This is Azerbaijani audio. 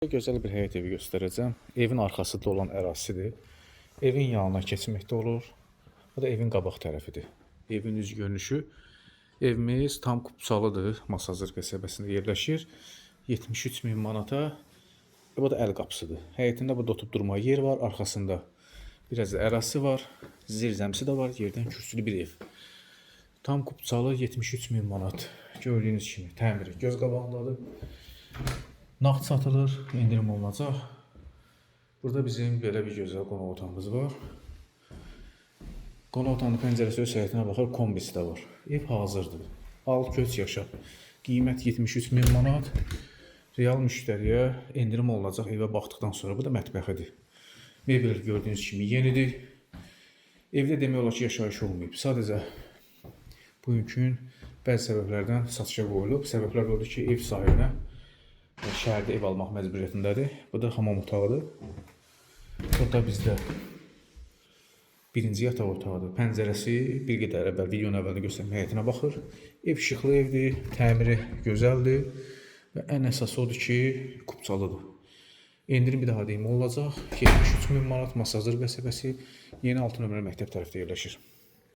Gözəl bir həyət evi göstərəcəm. Evin arxasında olan ərazisidir. Evin yanına keçmək də olur. Bu da evin qabaq tərəfidir. Evin üz görünüşü. Evimiz tam kupçalıdır. Masazır qəsəbəsində yerləşir. 73 min manata. Bu da əl qapısıdır. Həyətində burada oturub durmağa yer var. Arxasında biraz da ərazisi var. Zirzəmisi də var. Yerdən kürsülü bir ev. Tam kupçalı 73 min manat. Gördüyünüz kimi təmiri göz qabağındadır. Nağd satılır, endirim olunacaq. Burada bizim belə bir gözəl qonaq otağımız var. Qonaq otağının pəncərəsi öz həyətinə baxır, kombisi də var. Ev hazırdır. Al, köç, yaşa. Qiymət 73 min manat. Real müştəriyə endirim olunacaq evə baxdıqdan sonra. Bu da mətbəxidir. Mebel gördüyünüz kimi yenidir. Evdə demək olar ki, yaşayış olmayıb. Sadəcə bugünkü gün bəzi səbəblərdən satışa qoyulub. Səbəblər odur ki, ev sahibinə şəhərdə ev almaq məcburiyyətindədir. Bu da hamam otağıdır. Burada bizdə birinci yataq otağıdır. Pəncərəsi bir qədər əvvəl videonun əvvəlində göstərdim, həyətinə baxır. Ev işıqlı evdir, təmiri gözəldir və ən əsası odur ki, kupçalıdır. Endirim bir daha deyim olacaq. 73 min manat, Masazır qəsəbəsi, Yeni 6 nömrəli məktəb tərəfdə yerləşir.